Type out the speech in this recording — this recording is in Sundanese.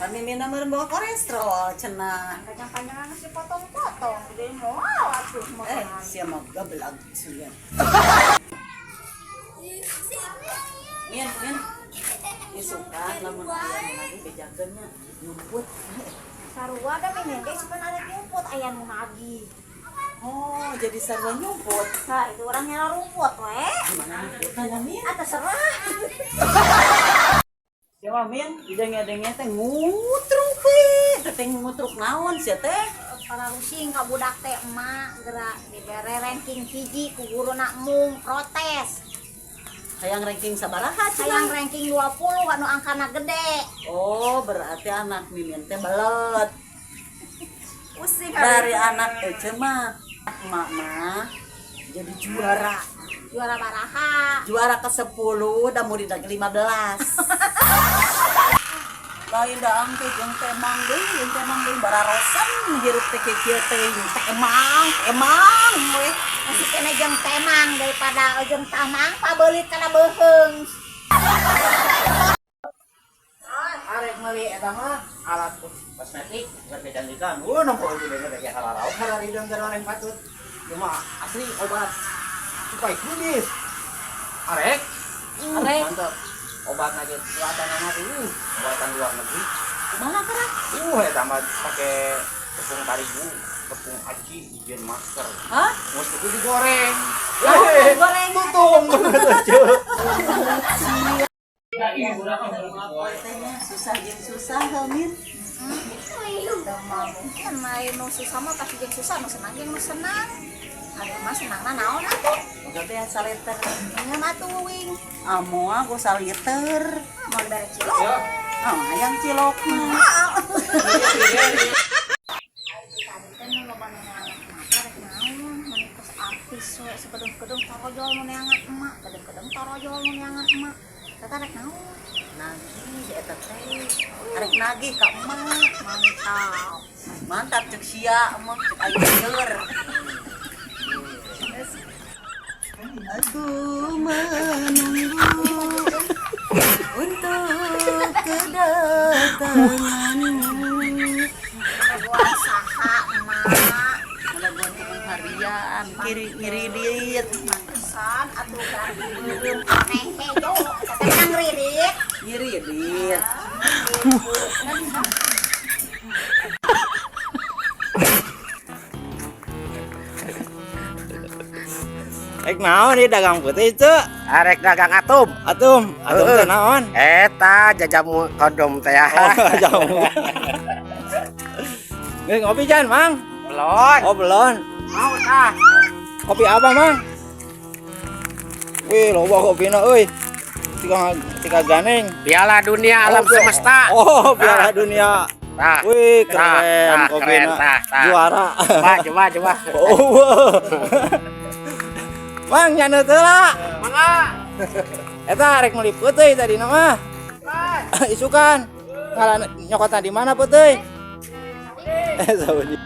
Pan Mimin mah bawa kolesterol cenah. Panjang-panjang geus dipotong-potong. Jadi moal atuh makanan. Sia mah gabelag sia. Min, Min. Isukan lamun aya nu nagih bejakeun nya nyumput. Sarua da Mimin ge isukan ada nyumput aya nu nagih. Oh, jadi sarua nyumput. Nah, itu orang nyala rumput we. Gimana nyumputna nya, Min? Ah, terserah. Sia mah Min, didenge-denge teh ngutruk we. Teh ngutruk naon sia teh? Para rusing ka budak teh emak gerak dibere ranking hiji ku guruna mung protes. Hayang ranking sabaraha Hayang cenah? Ranking 20 anu angkana gede. Oh, berarti anak Mimin teh belet. Pusing Dari anak Ece mah, emak mah jadi juara. Juara baraha. Juara ke-10 dan murid lagi 15. Lain daang teh jeung temang deui, jeung temang deui bararosan hirup teh kieu teh temang, temang we. Masih kena jeung temang daripada jeung tamang pabeulit kana beuheung. Arek meuli eta mah alat kosmetik buat kecantikan. Nempo itu deui teh halarau hararidang keur orang patut. Cuma asli obat supaya kumis. Arek. Arek. Mantap. Obat lagi buatan anak buatan luar negeri. Kumaha gerak? Eta mah pake tepung terigu, tepung aci, dijieun masker. Hah? Geus itu digoreng. Oh, goreng. Tutung. Susah jeung susah heuh, Min. Teu mah mungkin lain nu susah mah pasti jeung susah, nu senang jeung nu senang. Aduh mah senangna naon atuh? Boga teh saliter. Ngeun atuh wing. Amoa go saliter. Mau bere cilok. Ah, hayang cilok mah. Tadi teh nu loba nu neangan emak teh rek naon, meuni kos artis we sakedeng-kedeng torojol nu neangan emak, kedeng-kedeng torojol nu neangan emak. Eta rek naon? Nagih eta teh. Arek nagih ka emak. Mantap. Mantap cek sia emak cek aing seueur. Aku menunggu untuk kedatanganmu. Gua saha emak? Laguan tukang harian, kiri ngiridit, Pantesan atuh berarti beureum aneh hejo. Eta teh menang ririt. Ngiridit. Rek naon ieu dagang putih itu? Arek dagang atum. Atum, atum teh naon? Eta jajamu kondom teh ya. Oh, jamu. Nggak ngopi Jan, Mang? Belum. Oh, belum. Mau tah. Kopi apa, Mang? Wih, loba kopina euy. Tiga ganeng. Piala Dunia Alam Oh, Semesta. Oh, Piala Dunia. Tah. Wih, keren Tah, kopina. keren, tah, tah. Juara. Coba, coba, coba. Oh. Mang nyana teu lah. Mangga. Eta rek meuli peuteuy tadi mah. Isukan. Ngaran nyokotan di mana peuteuy? Saudi.